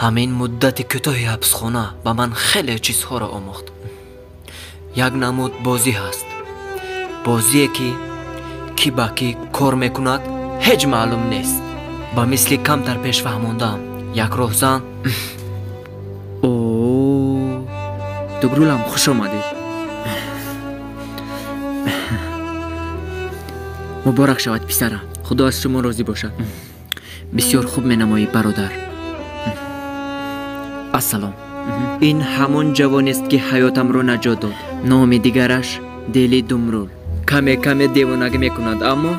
Ҳамин муддати кӯтоҳи ҳабсхона ба ман хеле чизҳоро омӯхт. Як намуд бозӣ ҳаст. Бозие ки кӣ ба кӣ кор мекунад ҳеҷ маълум нест. Ба мисли камтар пеш фаҳмондаам. Як роҳзан О, Тугрулам, хуш омадед. Муборак шавад писарам. Худо аз шумо розӣ бошад. Бисёр хуб менамоӣ бародар. Ассалом. Ин ҳамон ҷавонест ки ҳаётамро наҷот дод. Номи дигараш Дели Думрул. Каме каме девонагӣ мекунад, аммо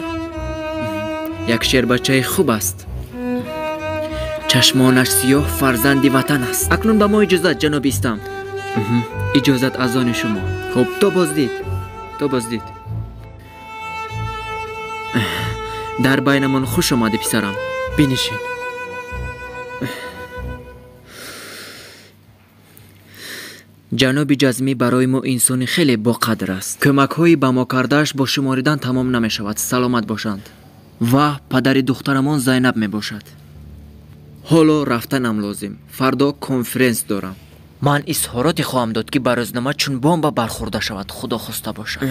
як шербачаи хуб аст. Чашмонаш сиёҳ, фарзанди ватан аст. Акнун ба мо иҷозат, ҷаноби Истам. Иҷозат аз они шумо. Хуб, то боздид. То боздид. Дар байнамон хуш омадӣ писарам. Бинишин. Ҷаноби Ҷазмӣ барои мо инсони хеле боқадр аст. Кӯмакҳои ба мо кардааш бо шуморидан тамом намешавад. Саломат бошанд. Ва падари духтарамон Зайнаб мебошад. Ҳоло рафтанам лозим. Фардо конференс дорам. Ман изҳороте хоҳам дод, ки ба рӯзнома чун бомба бархӯрда шавад, худо хоста бошад.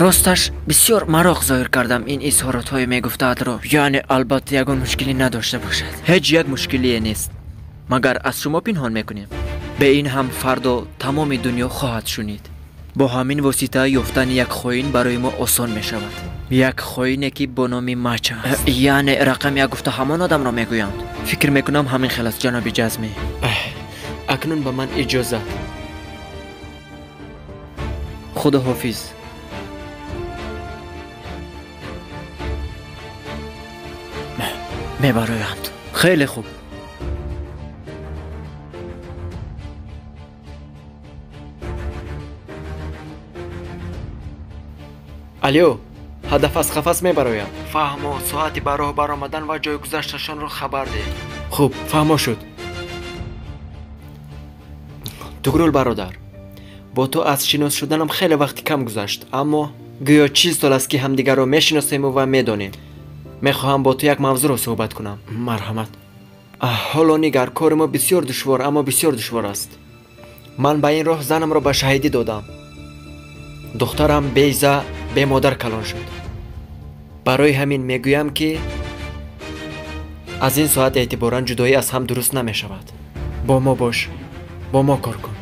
Росташ бисёр мароқ зоҳир кардам ин изҳоротҳое мегуфтаадро. Яъне албатта ягон мушкилӣ надошта бошад. Ҳеҷ як мушкилие нест. Магар аз шумо пинҳон мекунем? Бе ин ҳам фардо тамоми дунё хоҳад шунид. Бо ҳамин восита ёфтани як хоин барои мо осон мешавад. Як хоине ки бо номи Мача аст. Яъне рақами як гуфта ҳамон одамро мегӯянд. Фикр мекунам ҳамин хел аст, ҷаноби Ҷазмӣ. Акнун ба ман иҷозат. Худоҳофиз. Мебароянд. Хеле хуб. Алё, ҳадаф аз қафас мебарояд. Фаҳмо, соати ба роҳ баромадан ва ҷойгузашташонро хабар деҳ. Хуб, фаҳмо шуд. Тугрул бародар, бо ту аз шинос шуданам хеле вақти кам гузашт, аммо гӯё 40 сол аст ки ҳамдигарро мешиносему ва медонем. Мехоҳам бо ту як мавзӯъро суҳбат кунам. Марҳамат. Ҳоло нигар, кори мо бисёр душвор, аммо бисёр душвор аст. Ман ба ин роҳ занамро ба шаҳидӣ додам. Духтарам Бейза бемодар калон шуд. Барои ҳамин мегӯям ки аз ин соат эътиборан ҷудоӣ аз ҳам дуруст намешавад. Бо мо бош, бо мо кор кун.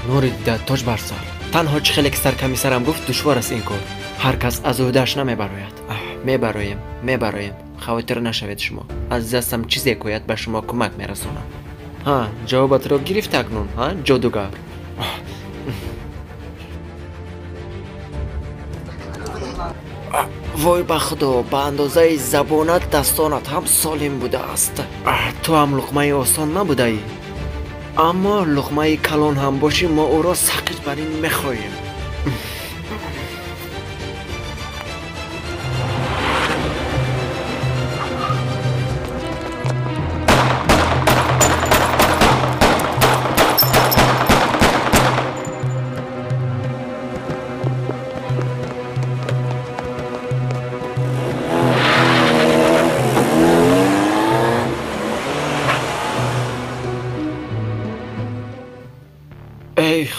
Нури дида тоҷ бар сар. Танҳо чӣ хеле ки саркамисарам гуфт, душвор аст ин кор. Ҳар кас аз ӯҳдааш намебарояд. Мебароем, мебароем. Хавотир нашавед шумо. Аз дастам чизе гӯяд ба шумо кӯмак мерасонам. Ҳа, ҷавобатро гирифта акнун, ҳа, ҷодугар? Вой ба худо, ба андозаи забонат дастонат ҳам солим будааст. Ту ҳам луқмаи осон набудаӣ. Аммо луқмаи калон ҳам бошӣ, мо ӯро сақиҷ бар ин мехоҳем.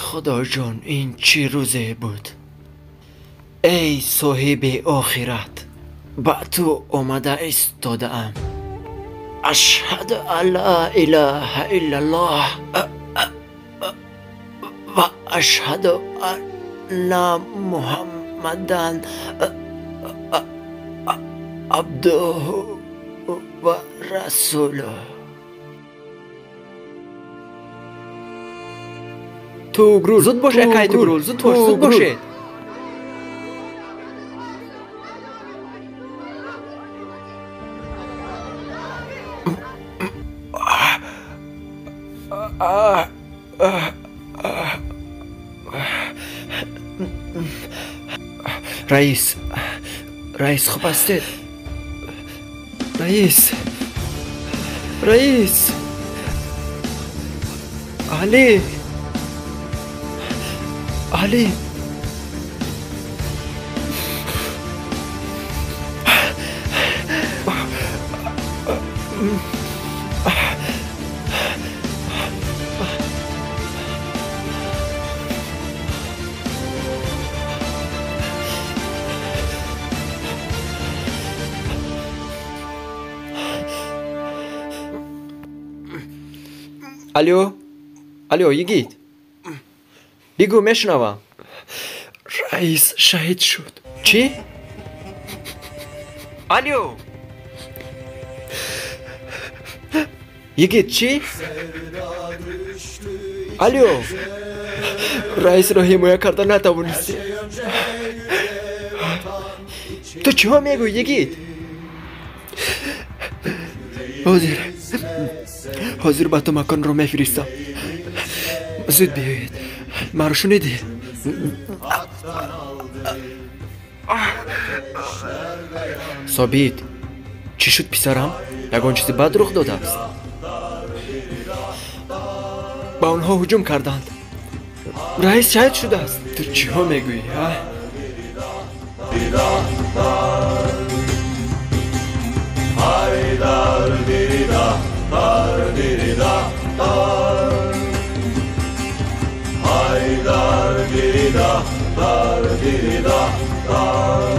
Худоҷон, ин чӣ рӯзе буд? Эй соҳиби охират, ба ту омада истодаам. Ашҳаду ан ла илаҳа иллаллоҳ ва ашҳаду анна Муҳаммадан абдуҳу ва расулуҳ. Тугрул, зуд бош, акай Тугрул, зуд бош, зуд бошед. Раис, раис, хуб ҳастед? Раис, раис, Алӣ, Алӣ. Алло, алло, Йигит. Бигӯ, мешунавам. Раис шаҳид шуд. Чӣ? Алло. Йигит, чӣ? Алло. Раисро ҳимоя карда натавонистӣ. Ту чиҳо мегӯӣ, Йигит? Ҳозир ба ту маконро мефиристам. Зуд биёед. Маро шунидӣ? Собит, чӣ шуд, писарам? Ягон чизи бад рух додааст? Ба онҳо ҳуҷум карданд. Раис шаҳид шудааст. Ту чиҳо мегӯӣ, а? Haydar dirida, dar dirida, dar. Haydar dirida, dar dirida, dar.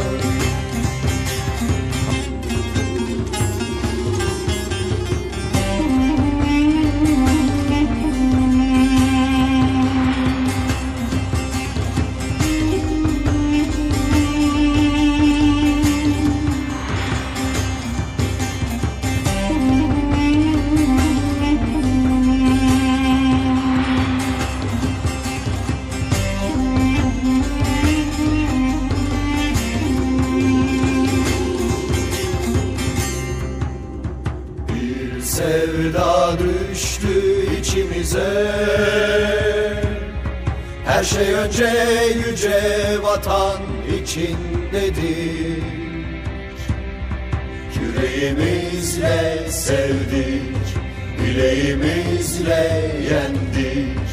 Sevda düştü içimize. Her şey önce yüce vatan için dedik. Yüreğimizle sevdik, bileğimizle yendik.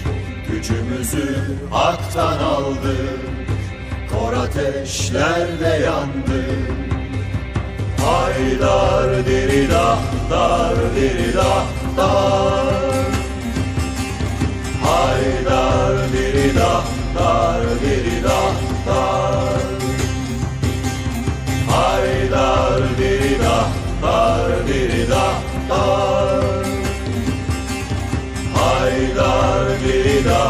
Gücümüzü haktan aldık, kor ateşlerde yandık. Haydar dirida, dar dirida, dar. Haydar dirida, dar dirida, dar. Haydar dirida, dar dirida, dar. Haydar dirida,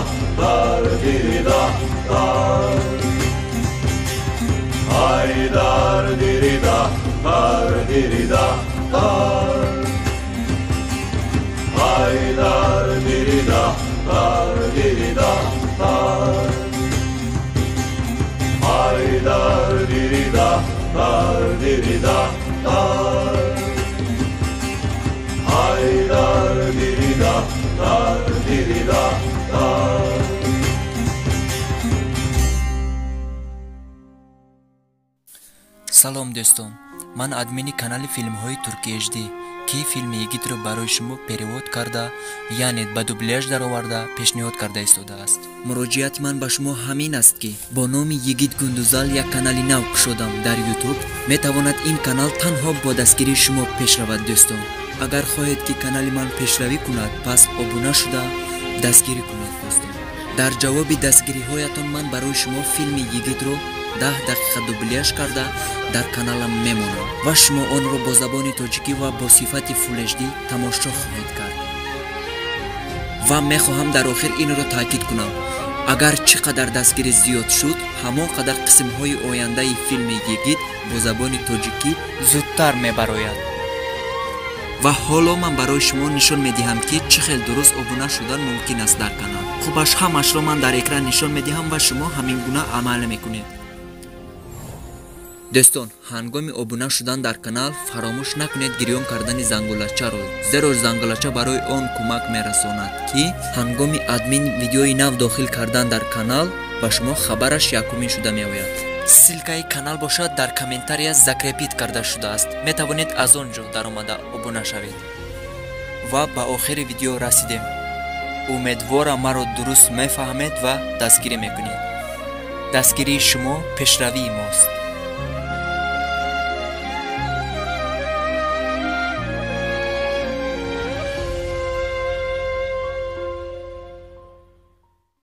dar dirida, dar. Haydar dirida, dar dirida, dar. Haydar dirida, dar dirida, dar. Haydar dirida, dar dirida, dar. Haydar dirida, dar dirida, dar. Салом, дӯстон. Ман админи канали филмҳои Турки HD, ки филми Йигитро барои шумо перевод карда, яъне ба дубляж дароварда пешниҳод карда истодааст. Муроҷиати ман ба шумо ҳамин аст, ки бо номи Йигит Гундузал як канали нав кушодам дар YouTube. Метавонад ин канал танҳо бо дастгирии шумо пеш равад, дӯстон. Агар хоҳед, ки канали ман пешравӣ кунад, пас обуна шуда дастгирӣ кунед, дӯстон. Дар ҷавоби дастгириҳоятон ман барои шумо филми Йигитро 10 дақиқа дубляж карда дар каналам мемонам ва шумо онро бо забони тоҷикӣ ва бо сифати Full HD тамошо хоҳед кард. Ва мехоҳам дар охир инро таъкид кунам. Агар чӣ қадар дастгирӣ зиёд шуд, ҳамон қадар қисмҳои ояндаи филми Йигит бо забони тоҷикӣ зудтар мебарояд. Ва ҳоло ман барои шумо нишон медиҳам, ки чӣ хел дуруст обуна шудан мумкин аст дар канал. Хубаш ҳамашро ман дар экран нишон медиҳам ва шумо ҳамин гуна амал мекунед. Дӯстон, ҳангоми обуна шудан дар канал фаромӯш накунед гирён кардани зангулачаро, зеро зангулача барои он кӯмак мерасонад, ки ҳангоми админ видеои нав дохил кардан дар канал ба шумо хабараш якумин шуда меояд. Ссилкаи канал бошад дар комментария закрепит карда шудааст. Метавонед аз он ҷо даромада обуна шавед. Ва ба охири видео расидем. Умедворам маро дуруст мефаҳмед ва дастгирӣ мекунед. Дастгирии шумо пешравии мост.